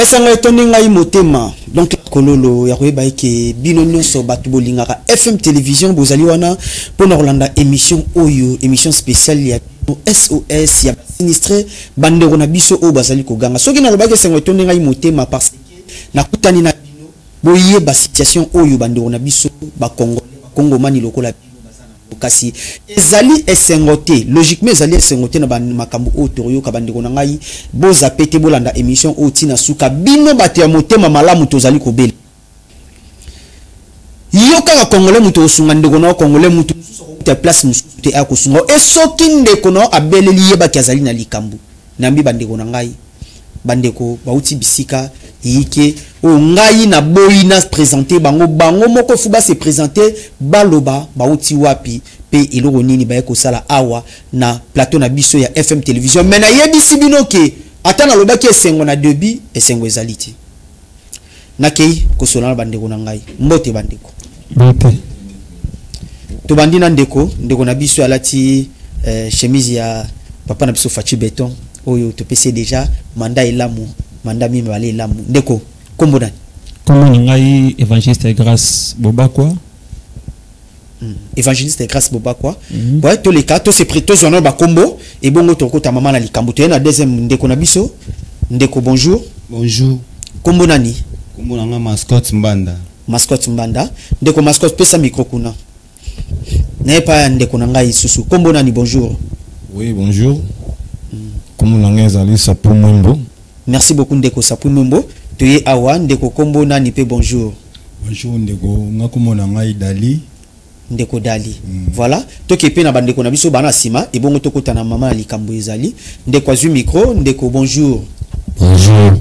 Esengo etondi ngai motema, donc kololo ya koyeba eke bino nyonso bato bolingaka FM Télévision bozali wana mpona kolanda émission oyo, émission spéciale ya SOS ya sinistré, bandeko na biso oyo bazali koganga. Soki nalobaki esengo etondi ngai motema, parce que nakutani na bino, boyeba situation oyo bandeko na biso bakongolais, bakongomani lokola bino baza na, kasi ezali esengo te. Logiquement ezali esengo te na makambo oyo toyoka. Bandeko na ngai, boza pe te, bolanda émission oyo ntina suka. Bino bato ya motema malamu, tozali kobela. Yo kaka Congolais moto osunga ndeko na yo Congolais, moto mosusu akokuta place mosusu te akosunga. E soki ndeko na yo abeleli, yebaki azali na likambo. Nayambi bandeko na ngai, bandeko bauti bisika yike oyo ngai naboyi na présente bango. Bango moko fu base présente, baloba bauti wapi mpe eloko nini baye kosala awa na plateau na biso ya FM Télévision. Mais nayebisi bino ke ata nalobaki esengo na début, esengo ezali te. Nakei kosola na bandeko na ngai. Mbote bandeko. Mbote. Tobandi na ndeko na biso alati chemise ya papa na biso Fatshi Béton, oyo topesi déjà mandat elamu, mandat mibale elamu. Ndeko, kombo nani? Kombo na ngai Évangéliste Grâce Bobakwa. Évangéliste Grâce Bobakwa. Ouais, toleka to se tozwa na bakombo, ebongo tokota mama na likambo. Toye na deuxième ndeko na biso. Ndeko, bonjour. Bonjour. Kombo nani? Kombo na nga Mascotte Mbanda. Mascotte Mbanda. Ndeko Mascotte, pesa micro kuna. Naye pa ya ndeko na ngai lisusu. Kombo nani? Bonjour. Oui, bonjour. Kombo na ngai ezali Sapu Mwimbo. Merci beaucoup, ndeko Sapu Mwimbo. Toye awa, ndeko, kombo nani pe bonjour. Bonjour ndeko, nga kombo na ngai Dali. Ndeko Dali. Voilà, toke mpe na bandeko na biso bana nsima, ebongo tokota na mama ya likambo. Ezali ndeko azwi micro. Ndeko, bonjour. Bonjour.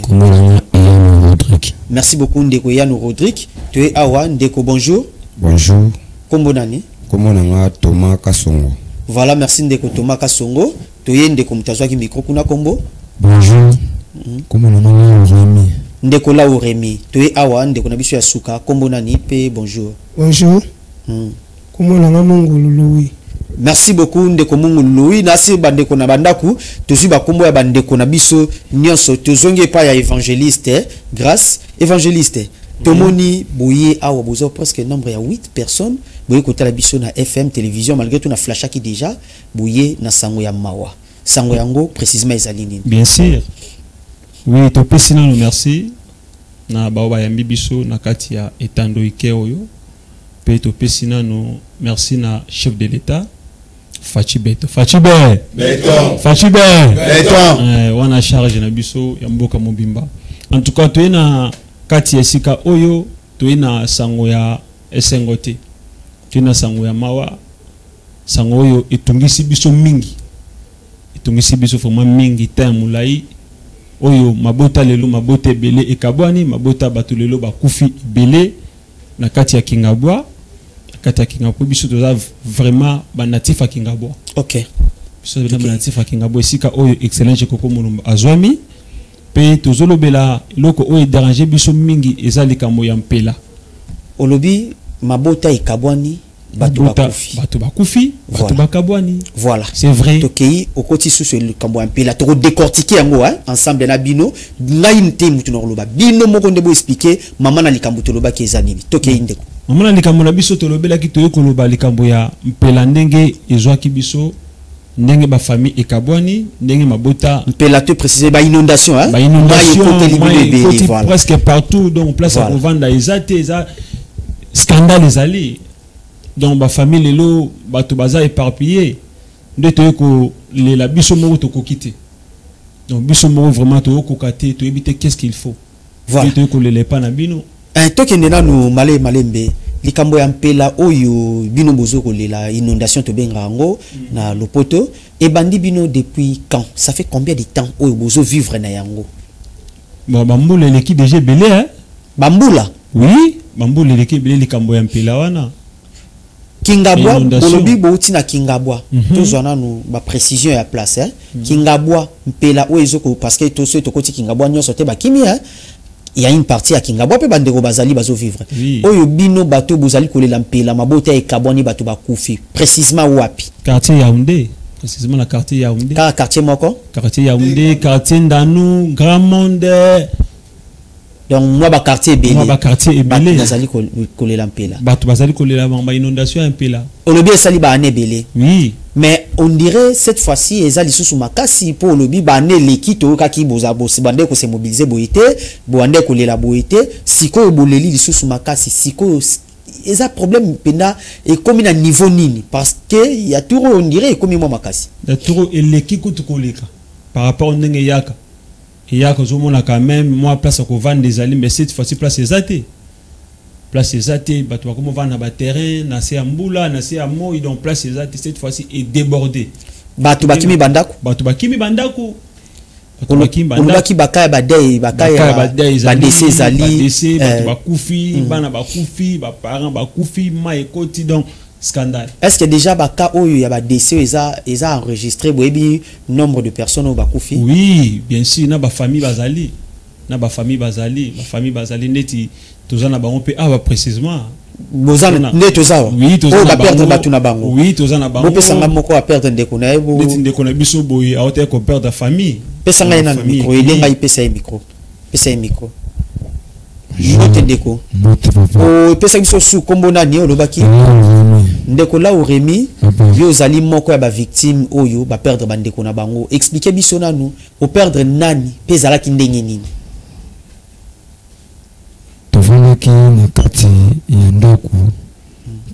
Kombo na nga Eyano Rodrigue. Merci beaucoup, ndeko Eyano Rodrigue. Toye awa, ndeko, bonjour. Bonjour. Kombo nani? Kombo na nga Thomas Kasongo. Voilà, merci ndeko Thomas Kasongo. Toye ndeko moto azwaki micro kuna, kombo? Bonjour. Kombo na nga Rémi. Ndeko Lau Remi. Toye awa, ndeko na biso ya suka, kombo nani pe bonjour. Bonjour. Kombo na nga Mongolu Louis. Merci beaucoup, ndeko Mungu Louis. Nasi bandeko na bandako, tozwi bakombo ya bandeko na biso nyonso. Tozongi epai ya Évangéliste Grâce. Évangéliste, tomoni boye awa boza presque nombre ya 8 personnes. Boye kotala biso na FM Télévision, malgré tout na flashaki déjà. Boye na sango ya mawa. Sango yango précisément ezali nini? Bien sûr, oui. Topesi nano merci na bao bayambi biso na kati ya etando ike oyo, mpe topesi nano merci na chef de l'État Fatshi Béton, Fatshi Be Béton. Fatshi Be Béton. Wana charge na biso ya mboka mobimba. En tout cas, toye na kati ya esika oyo, toye na sango ya esengo te, toye na sango ya mawa, sango oyo etungisi biso mingi, etungisi biso vraiment mingi. Te ya molai oyo, mabota lelo, mabota ebele ekabwani, mabota bato lelo bakufi ebele na kati ya Kingabwa, na kati ya Kingabwa. Biso toza vraiment banatif ya Kingabwa. Biso toza banatif ya Kingabwa, esika oyo excellence Koko Molomba azwami. Mpe tozolobela eloko oyo edérange biso mingi, eza likambo ya mpela. Olobi mabota ekabwani, bato bakufi. Bato bakufi, bato bakabwani. Voilà. C'est vrai. Tokei, okoti susu likambo ya mpela, tokodécortiquer yango, hein, ensemble na bino. Ngai te mutu na koloba, bino moko nde boexpliquer mama na likambo tolobaki eza nini. Tokei, ndeko. Mama na likambo na biso tolobelaki, toye koloba likambo ya mpela, ndenge ezwaki biso, ndenge bafamille ekabwani, ndenge mabota. Mpela, to préciser, ba inondation, hein? Ba inondation. Mai ekoteli bino mai ebele. ekoti presque partout, donc place ya kovanda eza te, eza scandale ezali. Donc bafamille lelo, bato baza éparpillé. Nde toye kolela, biso moko tokoki te. Donc biso moko vraiment toyokoka te, toyebi te qu'est-ce qu'il faut. Nde toye kolela epa na bino. Tokende nanu male malembe. Likambo ya mpela oyo bino bozo kolela, inondation tobengaka yango na lopoto, ebandi bino depuis quand? Ça fait combien de temps oyo bozo vivre na yango? Bon, bambula eleki déjà ebele, hein? Bambula? Oui, bambula eleki ebele, likambo ya mpela wana. Kingabwa. Inondation. Bolobi bouti na Kingabwa. Tozwa nanu baprécision ya place, hein? Kingabwa, mpela oyo ezoko, parce que toso tokoti Kingabwa nyonso te bakimi, hein? Il y a une partie ya Kingabwa mpe bandeko bazali bazovivre. Oyo bino bato bozali kolela mpela, mabota ekabwani, bato bakufi, précisément wapi? Quartier Yaoundé. Précisément na quartier Yaoundé. Kaka quartier moko? Quartier Yaoundé, quartier Ndanou, Grand Monde. Donc mwa baquartier ebele. Mwa baquartier ebele. Bato bazali kolela mpela. Bato bazali kolela ba inondation ya mpela. Olobi esali baane ebele. Oui. Mais on dirait cette fois-ci eza lisusu makasi, mpo olobi baane eleki toyokaki bande kose mobiliser boye te, bande kolela boye te, sikoyo boleli lisusu makasi. Sikoyo eza problème mpenza ekomi na niveau nini? Parce que ya tour oyo on dirait ekomi mwa makasi. Ya tour eleki kutu koleka par rapport ndenge eyaka. Eyaka ozomona quand même mwa place ya kovanda ezali, mais cette fois-ci place eza te. Place eza te, bato bakoma ovanda na baterrain, na se ya mbula, na se ya moi, donc place eza te. Cette fois-ci est débordé. Bato bakimi bandako. Bato bakimi bandako. Bato bakimi bandako. Olobaki baka ya badei, baka ya ya badese ezali. Badese, bato bakufi, bana bakufi, baparent bakufi, mai ekoti, donc scandale. Est-ce que déjà baka oyo ya badese oyo eza enregistré, boyebi nombre de personnes oyo bakufi? Oui, bien sûr, na bafamille bazali. Na bafamille bazali, bafamille bazali neti toza na bango mpe awa précisément. Boza nde toza awa? Oui, toza oyo na baperdre bango. Bato na bango. Oui, toza na bango. Bopesanga moko aperdre ndeko na ye Neti ndeko na biso boye aotaki koperdre famille. Pesa ngai nanu Famille micro, ekei. ede ngai, pesa ye micro, pesa ye micro. Mbote ndeko. Mbote papa. Opesaki biso su kombo nani olobaki? Remi. Ndeko Lau Remi. Papa. Yo ozali moko ya bavictime oyo baperdre bandeko na bango. Explique biso nanu, operdre nani mpe ezalaki ndenge nini? Tovandaki na kati ya ndako,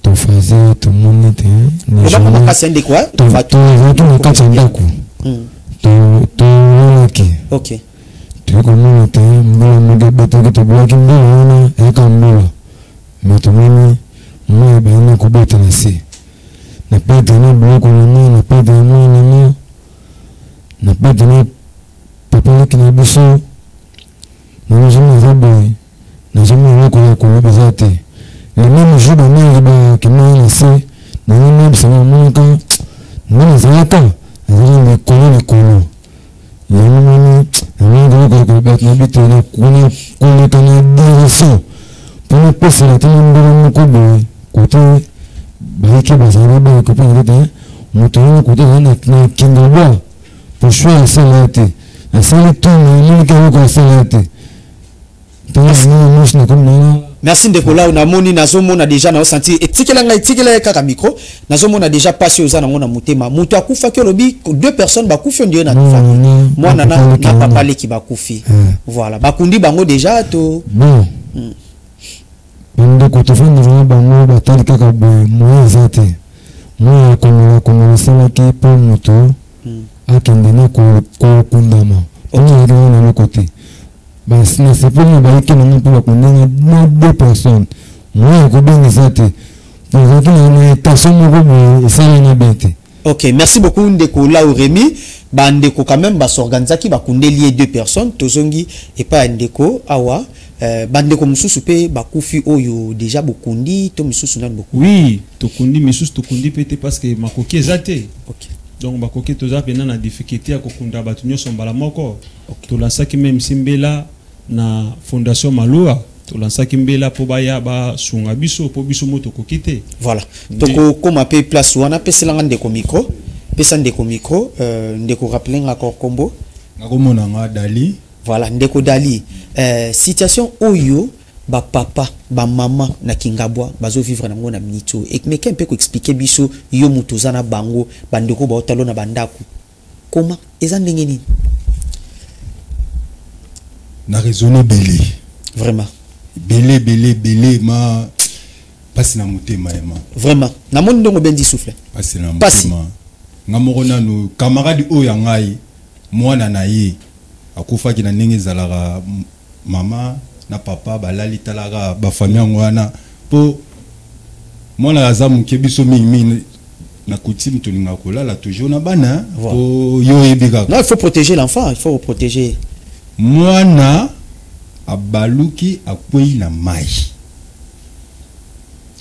tofaze, tomoni te na Olobaka journée. makasi ya ndeko, eh? Tozalaki na kati ya ndako. Tomonaki. Toyei komona te mbula moko ebetaki, tobwaki mbula wana, eyaka mbula, me tomoni mai ebandi na kobeta na se. Na perdre na biloko na nga, na perdre na mwana na nga, na perdre na papa leki na biso. Nazomona eza boye, nazomona eloko ya koloba eza te. Le même jour bamingi bakendaki na se, nango nayebisa namonaka nde nazalaka, nazalaki likolo likolo yango moni, namonaka eloko ya koloba nayebi te. Nakona koleka na direction mpo napesela te na mbala moko boye kote bayiki bazali bayeko mpo na te moto wana kote azali na Kingabwa po choix asala ye te, asali to namoniki eloko asala ye te ntango nini mosi nakomi nanga. Merci ndeko Lau. Namoni, nazomona déjà, naosentir, etikela ngai, etikela ye kaka micro. Nazomona déjà pasi oyo oza nango na motema. Moto akufaki, olobi deux personnes bakufi, ondire na famille mwana na papa leki bakufi. Voilà, bakundi bango déjà to? Bon, bandeko tofandaka na bango batali kaka boye, moyen eza te, moyen ya kongola kongola esalaki mpo moto akende na kokundama mpona azalaki na eloko te. Na sepeli bayiki nango mpo bakundanga na deux personnes, moyen ya kobenga eza te, ezalaki na tension moko boye, esalani bien te. Ok, merci beaucoup ndeko Lau Remi. Bandeko quand même basorganizaki, bakundeli ye deux personnes. Tozongi epai ya ndeko awa. Bandeko mosusu mpe bakufi oyo déjà bokundi to misusu nani bokundi? Oui, tokundi misusu, tokundi mpe te parce que makoki eza te. Donc bakoki, toza mpena na difficulté ya kokunda bato nyonso mbala moko. Tolansaki même si mbela na Fondation Malua, tolansaki mbela mpo baya basunga biso, mpo biso mo tokoki te. Voilà, tokokóma mpe place wana. Peselanga ndeko micro, pesa ndeko micro. Ndeko, rappele nga encore kombo. Nakomona nga Dali. Voilà, ndeko Dali, situation oyo bapapa, bamama na Kingabwa bazovivre nango na miniti oyo, meke mpe koexpliquer biso, yo moto oza na bango, bandeko baotalo na bandako, koma eza ndenge nini? Na raisonne ebele. Vraiment. Ebele, ebele, ebele, ma mpasi na motema ema. Vraiment, namoni ndongo obendi souffle. Mpasi na Pasi. motema. Nga moko nanu, camarade oyo ya ngai, mwana na ye akufaki na ndenge ezalaka, mama na papa balali, talaka bafamille yango wana, mpo mwana aza moke. Biso mingimingi na coutume tolingaka kolala toujours na bana, mpo yo oyebi kaka. Non, il faut protéger l'enfant, il faut protéger. Mwana abaluki, akwei na mai.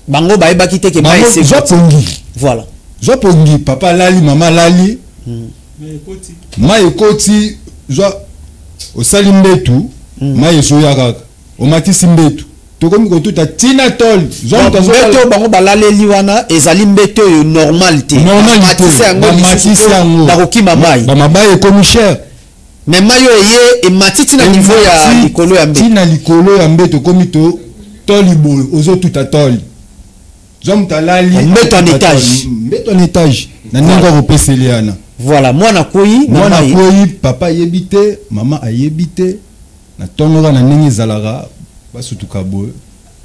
Bango bayebaki te ke mai Bango, ese zwa pongi. Voilà. Zwa pongi, papa alali, mama alali, mai ekoti. Zwa osali mbetu, mai ezoya kaka, omatisi mbetu. Tokomi kotuta ntina tole. Mbeto oyo bango balaleli wana ezali mbeto oyo normal te. Normal te. Bamatisa yango Bamatisa lisusu yango. na kokima mai. Bamabaya ekomi cher. Mais mai oyo eye emati ntina niveau ya likolo ya mbeto. Ntina likolo ya mbeto ekomi to toli boye, ozotuta toli. Zwa moto alali. Mbeto en étage. Mbeto en étage. Na ndenge akopeseli wana. Voilà, mwana kwei na mwana mai. Kwei, papa ayebi te, mama ayebi te. Na ntongo kaka na ndenge ezalaka, basutuka boye,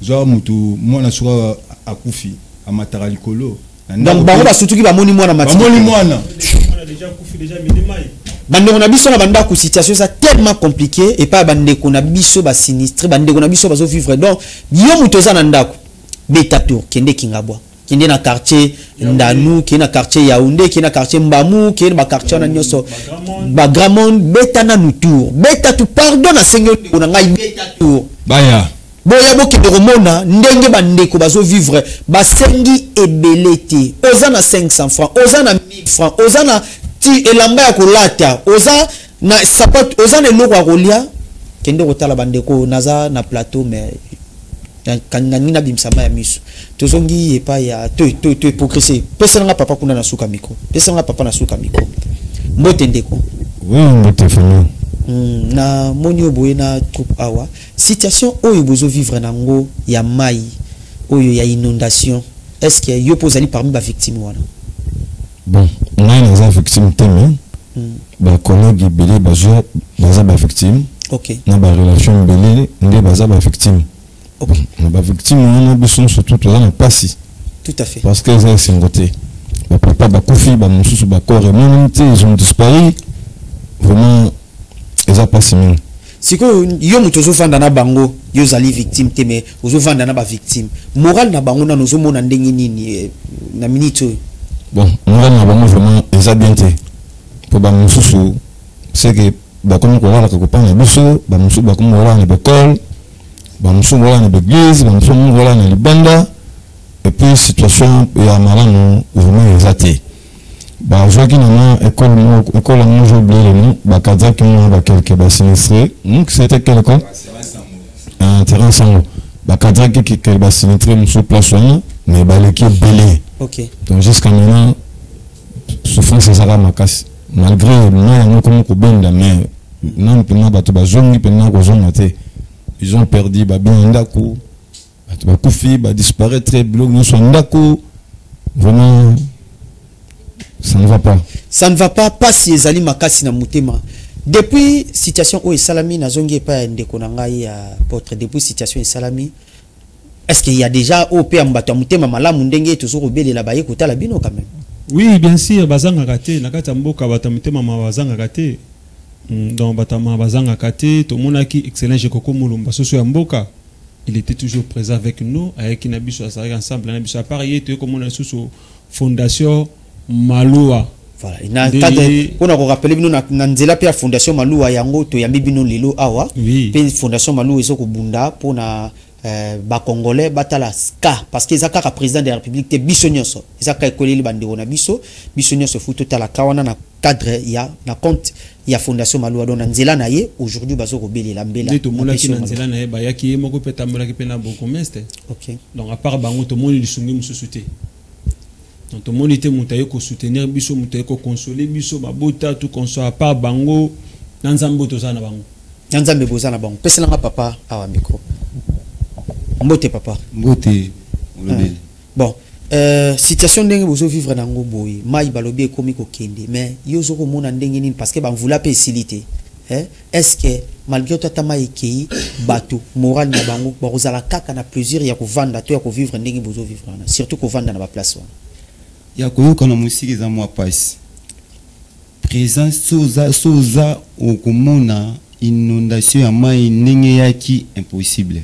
zwa mutu mwana soki akufi amataka likolo na ndako. Donc bango basutuki, bamoni mwana mati. Bamoni mwana. Bandeko na biso na bandako, situation eza tellement compliqué epai ya bandeko na biso basinistrés, bandeko na biso bazovivre. Donc yo moto oza na ndako, beta tour, kende Kingabwa, kende na quartier Ndanu, kende na quartier Yaoundé, kende na quartier Mbamu, kende na baquartier wana nyonso, Bagramond. Beta nanu tour, beta tour. Pardon, nasengi yo, ndeko na ngai, beta tour. Baya. Boya, bokende komona ndenge bandeko bazovivre. Basengi ebele te. Oza na 500 francs, oza na 1000 francs, oza na ti elamba ya kolata, oza na sapato, oza na eloko ya kolia, kende kotala bandeko. Naza na plateau, mais nangi nabimisa mai ya miso. Tozongi epai ya to hypocrisie. Peselanga papa kuna na suka micro, peselanga papa na suka micro. Mbote, ndeko. Oui, mbote, famille. Na moni oyo boye na troupe awa, situation oyo bozovivre nango ya mai oyo ya inondation, est ce que yo mpo ozali parmi bavictime wana? Bon, ngai naza victime te, mais bacollègue ebele bazwa, baza bavictime. Na barelation ebele nde baza bavictime. Na bavictime wana, biso nyonso tu toza na mpasi. Tout à fait. Parce que eza esengo te. Bapapa bakufi, bamosusu bacorps emonani te, ils ont disparu. Vraiment eza mpasi mingi. Sikoyo yo moto ozovanda na bango, yo ozali victime te, mais ozovanda na bavictime, moral na bango nano ozomona ndenge nini na minute oyo? Bon, moral na bango vraiment eza bien te, mpo bamosusu seke bakomi kolalaka kopanga na biso, bamosusu bakomi kolala na baekole, bamosusu kolala na baeglise, bamosusu bakomi kolala na libanda. Et puis situation ya malamu vraiment eza te. Bazwaki nana école moko, école yango j'ai oublié le nom, bakadiaki mwa baquelques basinistrés. C'était quelle école? Un terrain sango. Bakadiaki quelques basinistrés mosusu place wana, mais baleki ebele. Donc jusqu'à maintenant souffrance ezalaka makasi, malgré mai yango ekomi kobenda, mais nanu mpena bato bazongi mpena kozonga te. Ils ont perdu babien ya ndako, bato bakufi, badisparaître, biloko nyonso ya ndako. Vraiment ça ne va pas. Ça ne va pas. Pasi ezali makasi na motema depuis situation oyo esalami. Nazongi epai ya ndeko na ngai ya apôtre. Depuis situation esalami, est-ce qu'il y a déjà oyo mpe ya bato ya motema malamu ndenge tozo kobelela baye kotala bino quand même? Oui, bien sûr, bazangaka te na kati ya mboka. Bato ya motema mawa bazangaka te. Donc bato ya mawa bazangaka te. Tomonaki excellent Jekoko Mulumba, soso ya mboka, il était toujours présent avec nous, ayaki na biso, azalaki ensemble na biso. À part ye, toye komona lisusu fondation Malua. Voilà, na cadre mpona korappeler bino na nzela mpe ya fondation Malua yango toyambi bino lelo awa. Mpe fondation Malua eza kobunda mpona bacongolais batala ka, parce que eza kaka président de la République te, biso nyonso eza kaka ekoleli bandeko na biso. Biso nyonso fu totala ka wana na cadre ya na compte ya fondation Malua. Donc na nzela na ye aujourd'hui bazo kobelela mbela. Nde tomonaki na nzela na ye, bayaki, ye moko mpe atambolaki mpe na bourgmestre. Donc à part bango, tomoni lisungi mosusu te. Donc tomoni te moto aye kosoutenir biso, moto aye koconsoler biso, babota tout consort, à part bango na Nzambe oyo toza na bango. Na Nzambe boza na bango. Peselanga papa awa micro. Mbote, papa. Mbote, molobeli. Bon, situation ndenge bozovivre nango boye, mai balobi ekomi kokende, mais yo ozo komona ndenge nini? Parce que bamvula mpe esili te, eh? Est ce que malgré to ata mai ekei, bato moral na bango bakozala kaka na plaisir ya kovanda to ya kovivre ndenge bozovivre wana, surtout kovanda na baplace wana? Ya koyoka na mosika eza mwa pasi. Présent so oza okomona inondation ya mai ndenge eyaki, impossible.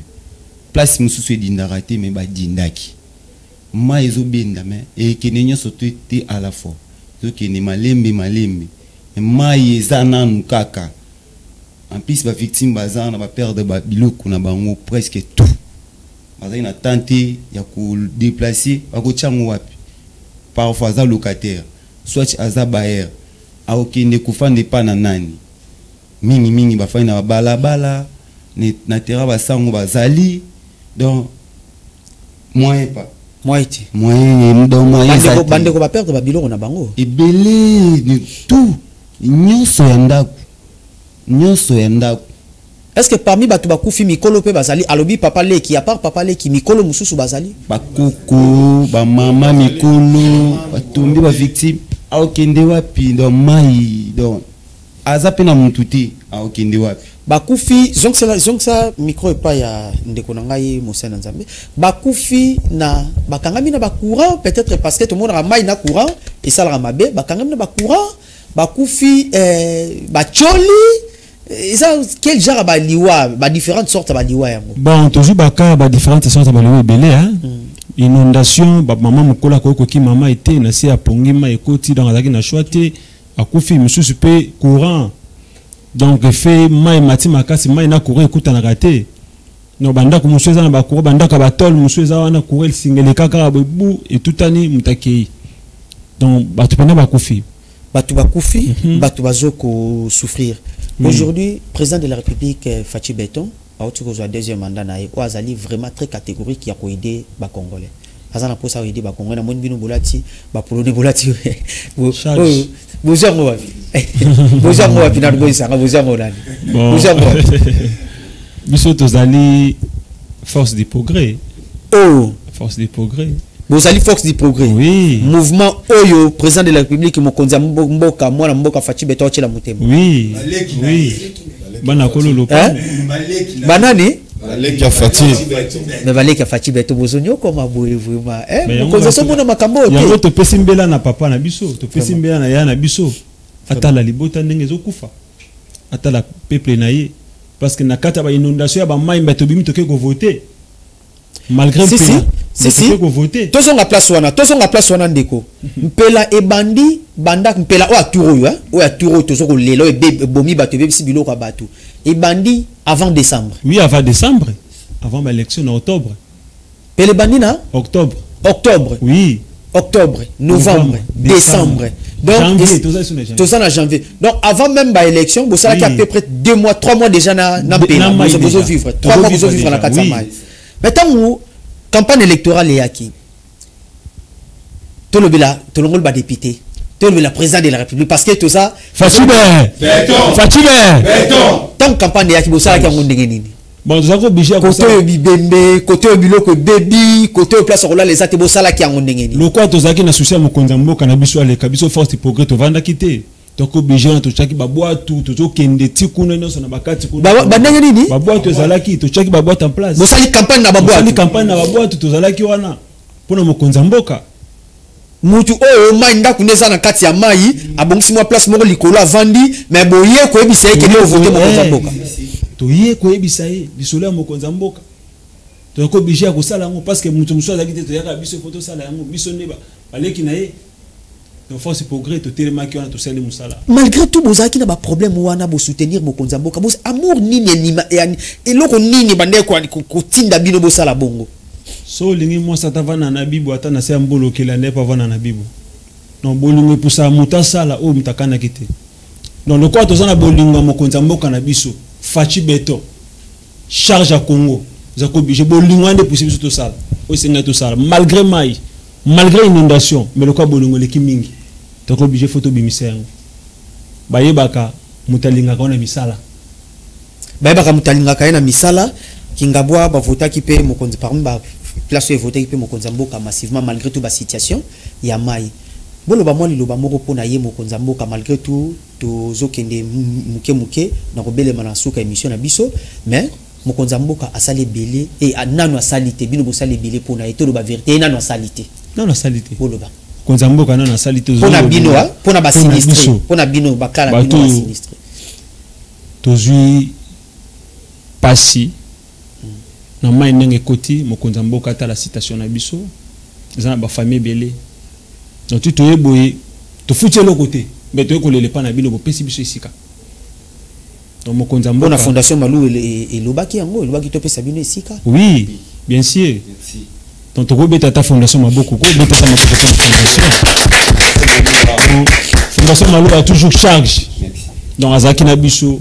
Place mosusu edindaka te, me badindaki. Mai ezobenda, me ekende nyonso te te, à la fois ezokende malembe malembe. Me mai eza nanu kaka. En plus bavictime baza na baperdre biloko na bango presque tout. Bazali na temps te ya kodéplacer, bakotia yango wapi? Parfois aza locataire, soit aza bailleur, akokende kofanda epa na nani? Mingimingi bafandi na babalabala, na terrain, basango bazali. Donc moyen pas. Moyen te. Moyen, donc moyen eza Bandeko te. bandeko ba perdre ba biloko na bango. Ebele de tout nyonso ya ndako, nyonso ya ndako. Est-ce que parmi bato bakufi mikolo pe bazali, alobi papa leki, à part papa leki mikolo mususu bazali? Bakoko, bamama mikolo batombi bavictime, aokende wapi? Donc mai, donc aza mpe na mutu te, aokende wapi? Bakufi, zongisa zongisa micro epai ya ndeko na ngai mosali na Nzambe. Bakufi na bakangami na bacourant, peut-être parce que tomonaka mai na courant esalaka mabe, bakangami na bacourant, bakufi bacholi. Eza quel genre ya baliwa, ba différentes sortes ya baliwa yango? Bon, tozwi baka ya ba différentes sortes ya baliwa ebele, hein. Inondation, bamama mokolo akoki kokima mai te, na se apongi mai ekoti, donc azalaki na choix te, akufi. Mosusu mpe courant, donc efe mai mati makasi, mai na courant ekutanaka te. Donc bandako mosusu eza na bacourant, bandako ya batole mosusu eza wana, courant esingeleka kaka boye, bu etutani, moto akei. Donc bato mpena bakufi. Bato bakufi, bato bazo kosouffrir. Aujourd'hui, président de la République Fatshi Béton auti kozwa deuxième mandat na ye, oyo azali vraiment très catégorique ya koaider bacongolais, aza na mposa koaider bacongolais. Namoni bino bolati bapolone, bolati Charge. oyo, bozwi yango wapi? Bozwi yango wapi? Nanu boyisanga, bozwi yango nani? Bon. Bozwi yango wapi? Biso tozali force du progrès. Oh. Force du progrès. Bozali force du progrès. Oui. Mouvement oyo président de la République, mokonzi ya mboka, mwana mboka Fatshi Béton otiela motema. Oui. Baleki na Oui. ye. Bana kolo lopango. Hein? Baleki na Banani? Baleki ya Fatshi. Mais baleki ya Fatshi Béton, bozoni okoma boye vraiment, eh? Mais yango Mokonzi azomona makambo oyo yango te. topesi mbela na papa na biso, topesi mbela na ya na biso, atala libota ndenge ezokufa, atala peuple na ye, parce que na kati ya bainondation ya bamai, bato bimi, toke kovote malgré Si, mpela. si. Si, Mais si. toke kovote. Tozonga place wana, tozonga place wana ndeko. Mpela ebandi banda, mpela oyo atour oyo, hein? Oyo atour oyo tozo kolela, oyo ebomi bato, ebebisi biloko ya bato, ebandi avant décembre. Oui, avant décembre, avant baélection na octobre. Mpela ebandi na Octobre. Octobre. Oui. Octobre, novembre, Novembre, décembre. décembre. Donc, Janvier, toza sur na janvier. toza na janvier. Donc avant même ba élection, bosalaki Oui. à peu près 2 mois, 3 mois déjà na mpela. Na mai Bozo déjà. vivre 3 Tozo mois, bozo vivre vivre na déjà, kati ya oui. mai. Mais ntango campagne électorale eyaki, tolobela, tolongoli badéputé, tolobela président de la République, parce que toza Fatshi Béton. Fatshi. Béton. Ntango campagne eyaki, bosalaki yango ndenge nini? Bon, tozalaki obligé ya Kote kosala. oyo bibembe, kote oyo biloko ebebi, kote oyo place ya kolala eza te, bosalaki yango ndenge nini? Lokola tozalaki na susi ya mokonzi ya mboka na biso aleka biso, force du progrès tovandaki te, toki obligé wana, totiaki babwatu, tozokende ti kuna nyonso na bakati kuna. Bandenge nini? Babwatu ezalaki, totiaki babwatu en place. Bosali campagne na Tosali babwatu? campagne na babwatu, tozalaki wana mpona mokonzi ya mboka. Mutu oyo mai, ndako nde eza na kati ya mai, abongisi mwa place moko likolo, avandi, mais boye koyebisa ye kende ovote mokonzi ya mboka. Toye koyebisa ye lisolo ya mokonzi ya mboka. Tozalaki obligé ya kosala yango parce que moto mosusu azalaki te. Toyaka biso, fo tosala yango, biso nde baleki na ye. Donc force progrès totelemaki wana, tosali mosala. Malgré tout bozalaki na baproblème wana, bosoutenir mokonzi ya mboka. Amour nini enima eloko nini bandeko kotinda bino bosala bongo? So olingi mwasi, ata avanda na bibo, ata na se ya mbula, okela nde mpo avanda na bibo. Donc bolingo epusaka moto asala oyo moto akanaki te. Donc lokola toza na bolingo ya mokonzi ya mboka na biso Fatshi Béton, charge ya Congo, eza koobligé, bolingo wana nde epuse biso tosala oyo esengaki tosala malgré mai, malgré inondation. Mais lokola bolingo eleki mingi, tokoki obligé, fo tobimisa yango. Bayebaka moto alingaka wana misala. Bayebaka moto alingaka ye na misala. Kingabwa, bavotaki mpe mokonzi, parmi ba place oyo evotaki mpe mokonzi ya mboka massivement malgré tout basituation ya mai. Boloba mwa liloba moko mpona ye mokonzi ya mboka. Malgré tout tozokende moke moke na kobelema na suka émission na biso, mais mokonzi ya mboka asali ebele e nanu asali te. Bino bosali ebele mpona ye. Toloba vérité, ye nanu asali te. Nano asali te. Boloba. Mokonzi ya mboka nano asali te. Mpona bino, ah, mpona basinistré, biso. mpona bino bakala, Bato bino oyo basinistré. Tozwi pasi na mai ndenge ekoti. Mokonzi ya mboka atala citation na biso, eza na bafamille ebele. Donc ti toye boye, tofuti eloko te, me toye kolela epa na bino, bopesi biso esika. Donc mokonzi ya Mpona mboka fondation Malu elobaki yango, elobaki topesa bino esika. Oui, bien sûr. Donc tokobeta ata fondation maboko, kobeta ata maboko mpona fondation. Donc, fondation Malu a toujours charge. Donc azalaki na biso.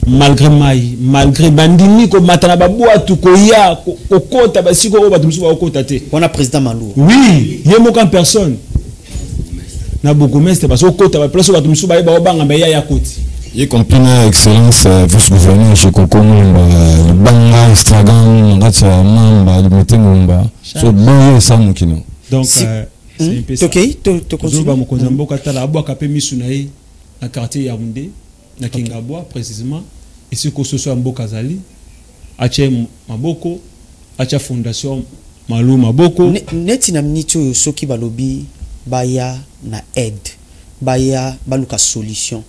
Malgré mai, malgré bandimi komata na babwatu, koya kokota basiko oyo bato mosusu bakokota te. Wana président Maluwa. Oui, ye moko en personne na bourgmestre bazokota baplace oyo bato mosusu bayeba obanga, me ya koti. Y compris na excellence vice-gouverneur Jekoko Mwamba, libanga Instagram na kati ya Mamba limete Ngomba so boye esa mokino. Donc Si- c'est un peu ça. Tokei to Tozoloba continue. mokonzi ya mboka, tala, abwaka mpe misu na ye na quartier Yaoundé, na Kingabwa précisément, esika soso ya mboka azali, atie maboko, atia fondation Malu maboko. Neti na miniti oyo, soki balobi baya na aide, baya baluka solution,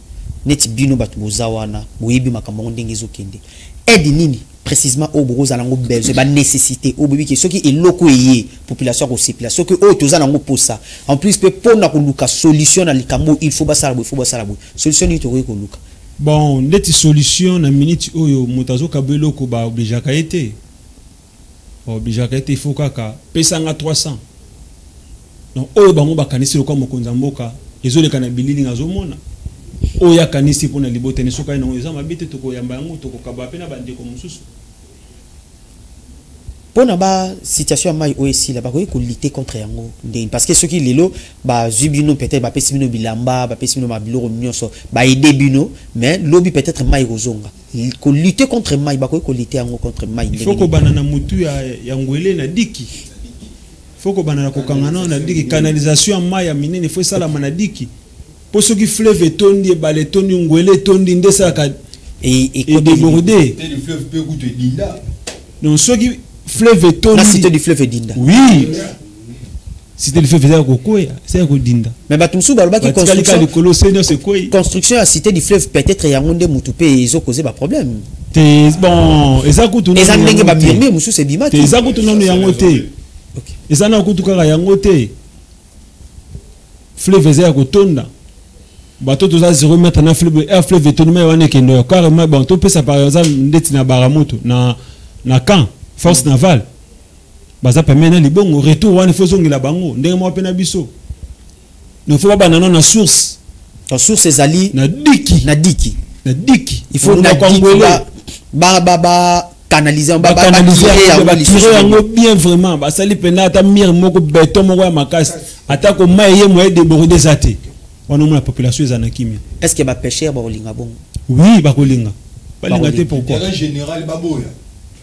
neti bino bato boza wana, boyebi makambo yango ndenge ezokende, aide nini précisément oyo bokozala yango besoin, banécessité oyo boyebi ke soki eloko eye, population akosepela, soki oyo toza nango posa, en plus mpe mpona koluka solution na likambo oyo, il faut basala boye, il faut basala boye, solution nini tokoki koluka? Bon, ndeti solution na miniti oyo, moto azokaba eloko, baobligeaka ye te, baobligeaka ye te. Il faut kaka pesanga 300. Donc oyo bango bakanisi lokola mokonzi ya mboka ezoleka na bililingi, azomona oyo akanisi mpona libotene, soki aye nango, eza mabe te, tokoyamba yango, tokokaba mpe na bandeko mosusu. Mpona basituation ya mai oyo esila, bakoki kolutter contre yango ndenge? Parce que soki lelo bazwi bino, peut-être bapesi bino bilamba, bapesi bino babiloko nyonso, baaider bino, mais lobi peut-être mai ekozonga. Kolutter contre mai, bakoki kolutter yango contre mai Il ndenge faut nini? Kobanda na mutu ya ngwele na diki, faut kobanda na kokanga nao na diki. Canalisation ya mai ya minene faut esalama na diki, mpo soki fleuve etondi, ebale etondi, ngwele etondi, nde esalaka edéborde. Te, fleuve mpe kutu edinda. Donc soki fleuve etondi Na cité du fleuve edinda? Oui, cité du fleuve eza ya kokwea, eza ya kodinda. Mais bato mosusu balobaki batikali ka construction likolo se nyonso ekwei. Construction ya cité du fleuve, peut-être yango nde mutu mpe ezokoze baproblème. Te, bon, eza kutu nanu Eza ndenge yango te. bamurmure mosusu ebimaki. Te, eza kutu nanu yango te. Eza na kutu kaka yango te. Fleuve eza ya kotonda, bato toza 0 mètre na fleuve, air fleuve etondi, mai wana ekende oyo carrément. Bon, topesa par exemple ndeti na Baramoto, na camp force navale, baza pembeni na libongo. Retour wana ifo ezongela bango ndenge moko mpe na biso. Donc faut babanda nano na source. Donc source ezali Na diki. Na diki. Na diki. Il faut na diki ba canaliser, bacanaliser batirer yango, yango lisusu. Batirer yango bien vraiment, basali mpenza ata mur moko, béton moko ya makasi, atako mai ye moye déborde eza te. Wana omona population eza na kimia. Est ce que bapêcheur bakolinga bongo? Oui, bakolinga, balinga te, pourquoi? Intérêt général, baboya.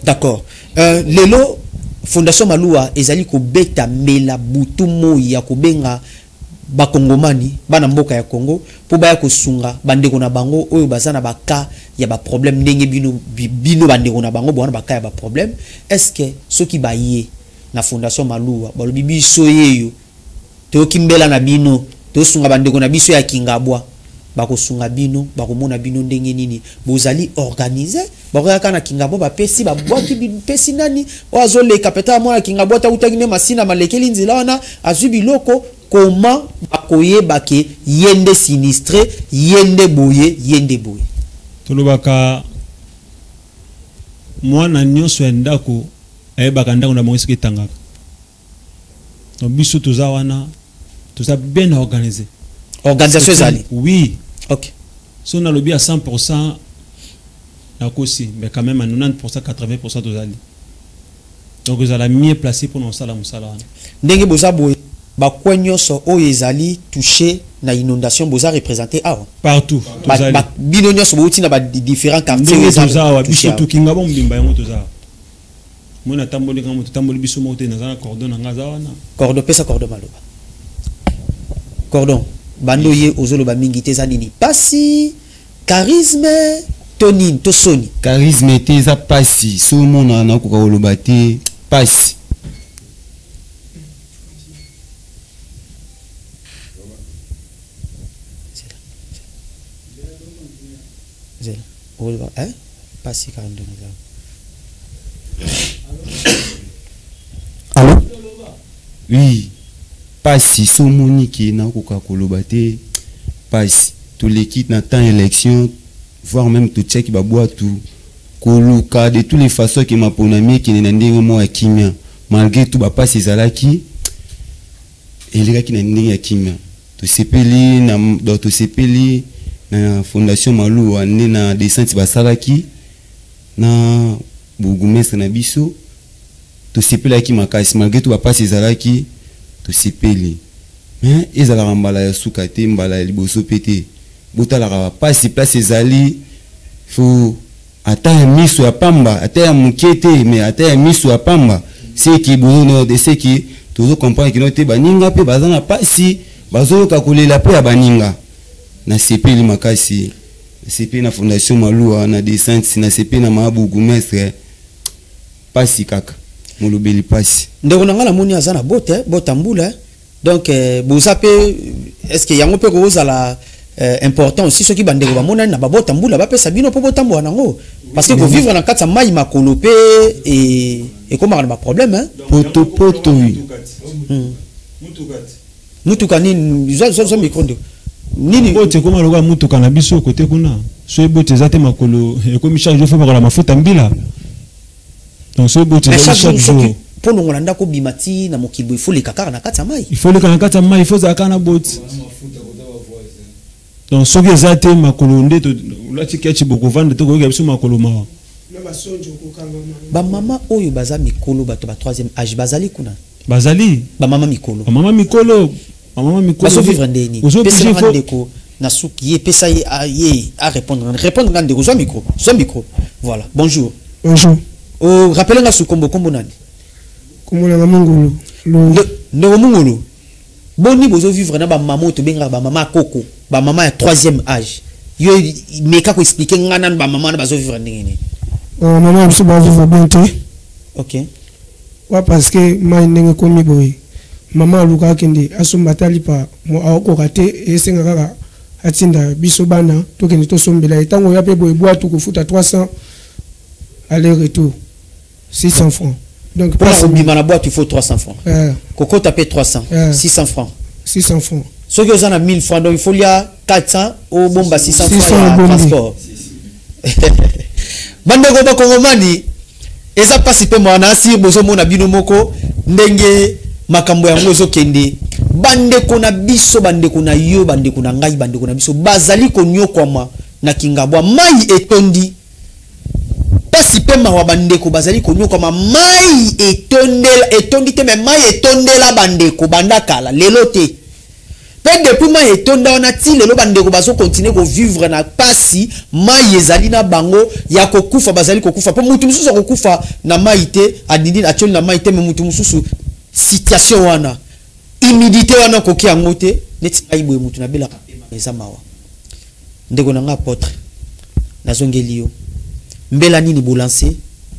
D'accord. Lelo fondation Maluwa ezali kobeta mela butu moi ya kobenga bakongomani, bana mboka ya Congo, mpo baya kosunga bandeko na bango oyo baza na baka ya baproblème ndenge bino, bino bandeko na bango bowana baka ya baproblème. Est ce que soki baye na fondation Maluwa, balobi biso yeyo, toyoki mbela na bino, tosunga bandeko na biso ya Kingabwa, bakosunga bino, bakomona bino ndenge nini? Bozali organisé? Bakoyaka na Kingabwa, bapesi, babwaki, bipesi nani oyo azoleka, peut-être amona Kingabwa, tautaki nde masina, malekeli nzela wana, azwi biloko. Comment bakoyeba ke ye nde sinistré, ye nde boye, ye nde boye? Tolobaka mwana nyonso ya ndako ayebaka ndako na bango esika etangaka. Donc biso toza wana, toza bien organisé. Organisation ezali? Oui. Ok. So nalobi à 100, nakosi, mais quand même à 90, 80 tozali. Donc ezala mieux placé mpona kosala mosala wana. Ndenge boza boye, bakwe nyonso oyo ezali touché na inondation, boza représenté awa? Partout tozali. Bino nyonso bouti na ba différents quartiers Ndenge eza toza awa touché biso awa. Tokinga bo mobimba yango toza awa. Moi natamboli nga moto, tamboli biso moko te, naza na cordon na nga, aza wana. Cordon, pesa cordon maloba. Cordon, bando ye ozoloba mingi te, eza nini? Pasi, charisme to nini to soni? Charisme te, eza pasi. So omona nakoka koloba te, pasi. Zela, oloba eh pasi kaka ndenge eza. Allo? Oui, pasi. So omoni ke nakoka koloba te, pasi. Toleki na temps élection, voire même totiaki babwatu koluka de toutes les façons ke maponami ekende na ndenge moko ya kimia. Malgré tout bapasi ezalaki, elekaki na ndenge ya kimia. Tosepeli na, donc tosepeli. Na Fondation Maluwa nde na descente basalaki na bourgmestre na biso, tosepelaki makasi malgré tout bapasi ezalaki, tosepeli. Mais ezalaka mbala ya suka te, mbala ya liboso mpe te. Botalaka bapasi place ezali, faut ata ya miso ya pamba, ata ya moke te, mais ata ya miso ya pamba, seki bozono seki tozo comprendre kino te baninga mpe baza na pasi, bazoyoka kolela mpe ya baninga. Nasepeli makasi, nasepeli na Fondation Maluwa na descente, nasepeli na maa bourgmestre. Pasi kaka molobeli pasi. Ndeko na ngai, namoni aza na bote bota mbula, donc boza mpe, est ce que yango mpe kozala important aussi soki bandeko bamonani na babota mbula bapesa bino mpo botambola nango, parce que kovivre na kati ya mai makolo mpe ekomaka na baproblème, hein? Potopoto. Mutuka nini? Zwa micro, ndeko. Nini? Bote ekóma lokola mutuka na biso kote kuna. So ebote eza te, makolo ekomi chaque jour faut bakola mafuta mbila. Donc so ebote Mais ezali chaque chaque jour, soki jour mpo longola ndako obima ti na mokili boye, ifo leka kaka na kati ya mai. Il faut leka na kati ya mai, il faut ozala kaka na bote. Donc soki eza te, makolo nde olati kechi, bokovanda te, koyoka biso makolo mawa. Na basonjo kokangama. Bamama oyo baza mikolo, bato ba troisième âge bazali kuna? Bazali. Bamama mikolo. Bamama mikolo, bamama mikolo. Bazovivre ndeni? Ozo obligé Peselanga ndeko na suki ye, pesa ye ye a répondre, répondre nga ndeko. Zwa micro, zwa micro. Voilà, bonjour. Bonjour. O rappele nga su kombo, kombo nani? Komonanga Mongolo lo. Ndeko Mongolo, boni bozovivre na bamama oyo tobengaka bamama ya koko, bamama ya troisième âge? Yo meka koexpliquer nga nanu, bamama wana bazovivre ndenge nini? Mama ya biso bavivre bien te. Wa parce que mai ndenge ekomi boye, mama aluka akende asomba ata lipa aokoka te, esenga kaka atinda biso bana tokende tosombela ye. Ntango oya mpe boye, bwatu kofuta 300 aller retour, 600 francs, donc mpona pasi. Kobima na boîte il faut 300 francs, kokota mpe 300, 600 francs. 600 francs. Soki oza na 1000 francs, donc il faut lia 400, obomba 600 francs 600 ya obombi. transport. Bandeko bakongomani, eza mpasi mpe mwana asi. Bozomona bino moko ndenge makambo yango ezokende. Bandeko na biso, bandeko na yo, bandeko na ngai, bandeko na biso bazali konyokwama na Kingabwa. Mai etondi, mpasi mpe mawa. Bandeko bazali konyokwama, mai etondela, etondi te, mais mai etondela bandeko banda kala, lelo te. Mpe depuis mai etonda wana ti lelo, bandeko bazokontinue kovivre na pasi. Mai ezali na bango ya kokufa, bazali kokufa mpo mutu mosusu akokufa na mai te, adindi atioli na mai te, mais mutu mosusu situation wana, humidité wana, okoki yango te. Neti ngai boye, mutu nabelaka pema, eza mawa. Ndeko na nga apôtre, nazongeli yo. Mbela nini bolancer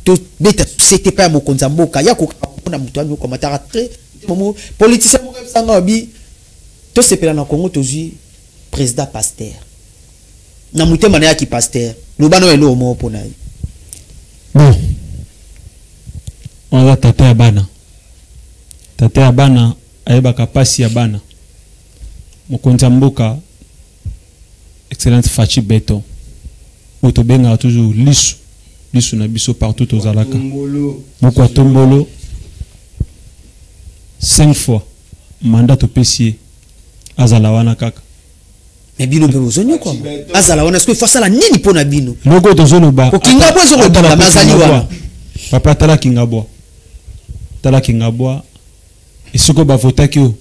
tobeta société pa ya mokonzi ya mboka ya kokomona moto anyokwama te? Momo politicien moko ebisanga babi tosepela na Congo, tozwi président pasteur na motema na yaki pasteur. Loba na eloko moko mpo na ye. Bon, aza tata ya bana, tata ya bana ayebaka pasi ya bana. Mokonzi ya mboka, excellence Fatshi Béton, oyo tobengaka toujours lisu, lisu na biso partout tozalaka, moko ya tombolo. Cinq fois mandat topesi ye, azala wana kaka. Mais bino mpe bozonyokwama, azala wana soki asala nini mpo na bino? Eloko oyo tozoloba, Kokingabwa ezokobima, mais azali wana. Papa, tala Kingabwa, tala Kingabwa esiko bavotaki yo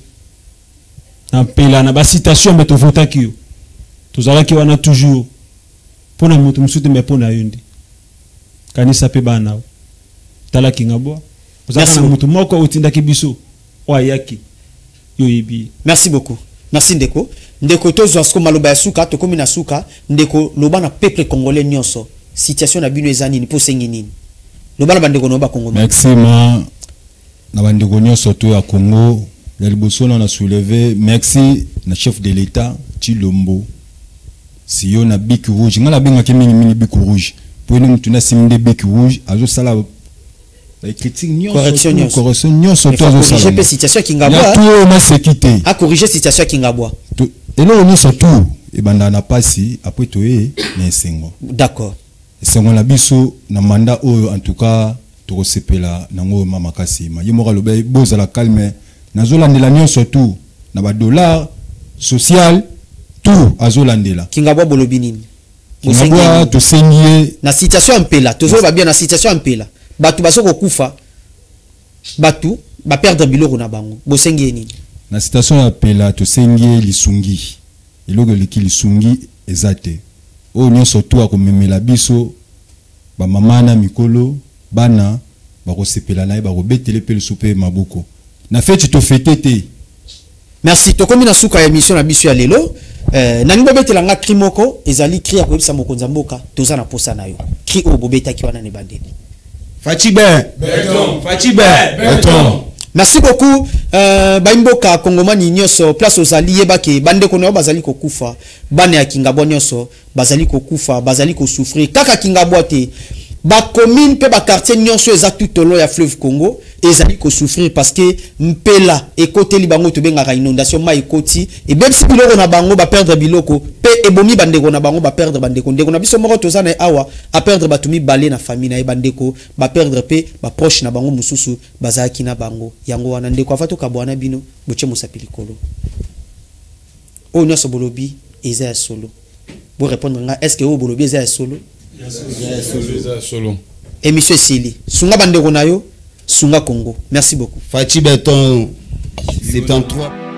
na mpela na bacitation, mais tovotaki yo, tozalaki wana toujours mpo na moto mosusu te, mais mpo na yo nde. Kanisa mpe bana o, tala Kingabwa, ozalaka na moto moko otindaki biso oyo ayaki, yo oyebi ye. Merci beaucoup, merci ndeko. Ndeko, tozwa siko maloba ya suka, tokomi na suka. Ndeko, loba na peuple congolais nyonso, situation na bino eza nini mpo osengi nini? Loba na bandeko na yo bakongomani. Merci ma na bandeko nyonso to ya Congo. Ya liboso na soulever merci na chef de l'État Tshilombo, siyo na bic rouge. Ngai nabengaki mingimingi bic rouge po ene mutu nasimbi nde bic rouge, azosala bacritique nyonso. Correction nyonso. Correction nyonso to azocorriger mpe situation ya Kingabwa. Ya tu oyo naseki te. Acorriger situation ya Kingabwa. Eloko nyonso tu ebandaka na pasi, après toye na esengo. Esengo na biso na mandat oyo, en tout cas tokosepela nango ma makasi. Ma ye moko alobi bozala calme, nazolandela nyonso tu na badollar social tu. tout azolandela. Kingabwa bolobi nini? Kingabwa tosengi ye na situation ya mpela, tozoloba bien na situation ya mpela, bato bazo kokufa, bato baperdre biloko na bango, bosengi ye nini? Na situation ya mpela tosengi ye lisungi, eloko eleki lisungi eza te. Oyo nyonso tu akomemela biso bamama na mikolo bana bakosepela na ye, bakobetele mpe lisusu mpe maboko na feti tofete te. Merci, tokomi na suka ya émission na biso ya lelo. Nalingi bobetela nga cri moko, ezali cri ya koyebisa mokonzi ya mboka toza na posa na yo. Cri oyo bobetaki wana na ebandeli. Fatshi Beton. Fatshi Beton. Merci beaucoup. Baimboka Kongomani nyonso place ozali yebake bandeko na yo bazali kokufa, bana ya Kingabwa nyonso bazali kokufa, bazali kosouffrir kaka Kingabwa te. Ba commune pe ba quartier nyonso eza tout au long ya fleuve Congo ezali kosouffrir parce que mpela ekoteli bango, tobengaka inondation, mai ekoti ebebisi biloko na bango, ba perdre biloko pe ebomi bandeko na bango, ba perdre bandeko. Ndeko na biso moko toza na ye awa a perdre bato mibale na famille na ye, bandeko ba perdre pe ba proche na bango mosusu bazalaki na bango. Yango wana ndeko ava tokabwana bino botie mosapi likolo. Oyo nyonso bolobi eza ya solo. Bo répondre nga, est-ce que oyo bolobi eza ya solo? Eza solo. Émission esili. Sunga bandeko na yo, sunga Congo. Merci beaucoup. Fatshi Beton 73.